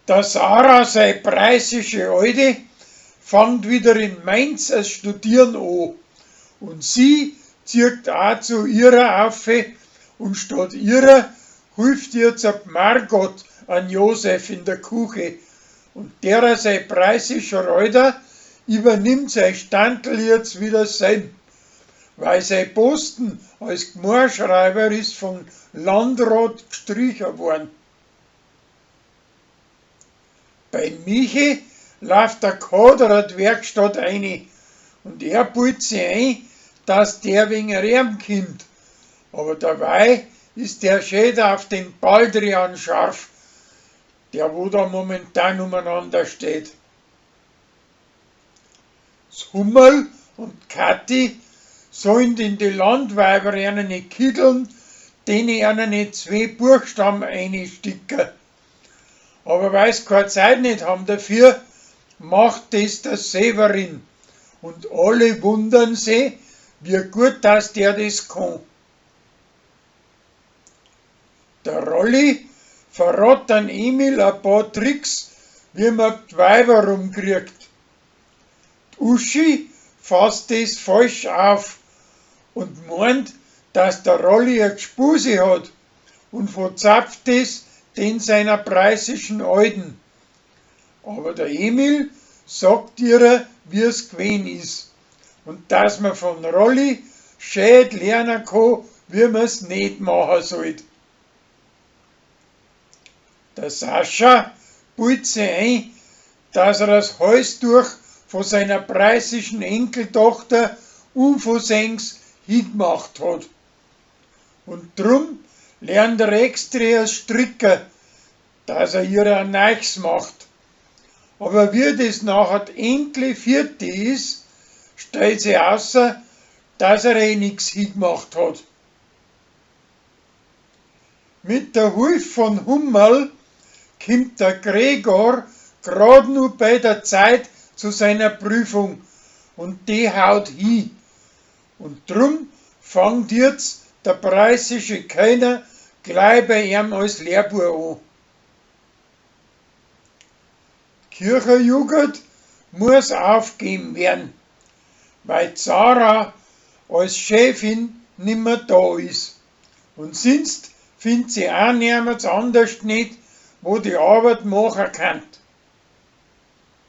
Der Sarah sei preißische Alte fangt wieder in Mainz as Studieren o und sie zieht auch zu ihrer aufe und statt ihrer hilft jetzt a Margot an Josef in der Küche und derer sei preißischer Alter übernimmt sein Standl jetzt wieder selb, weil sein Posten als Gmoaschreiber ist vom Landrat gestrichen worden. Beim Michi läuft der Kader die Werkstatt eine und er bildet sich ein, dass der wegen ihm kommt. Aber dabei ist der schön auf den Baldrian scharf, der wo da momentan umeinander steht. Das Hummel und Kathi sollen in die Landweiber eine Kitteln, denen eine zwei Buchstaben einsticken. Aber weil's keine Zeit nicht haben dafür, macht das der Severin. Und alle wundern sich, wie gut dass der das kann. Der Rolli verrat dann Emil ein paar Tricks, wie man die Weiber rumkriegt. Die Uschi fasst das falsch auf und meint, dass der Rolli a Gspuse hat und verzapft das den seiner preißischen Alten. Aber der Emil sagt ihr, wie's gewesen ist und dass man von Rolli schön lernen kann, wie man's nicht machen sollt. Der Sascha bildet sich ein, dass er das Halstuch von seiner preißischen Enkeltochter unversehens hingemacht hat. Und drum lernt er extra als Stricker, dass er ihr ein Neues macht. Aber wie das nachher endlich fertig ist, stellt sich außer, dass er eh nix hingemacht hat. Mit der Hilfe von Hummerl kommt der Gregor grad nur bei der Zeit zu seiner Prüfung und die haut hin. Und drum fangt jetzt der preißische Kellner gleich bei ihm als Lehrbuam an. Kircherjugend muss aufgeben werden, weil Zara als Chefin nimmer da ist. Und sonst findet sie auch niemand anders nicht, wo die Arbeit machen kann.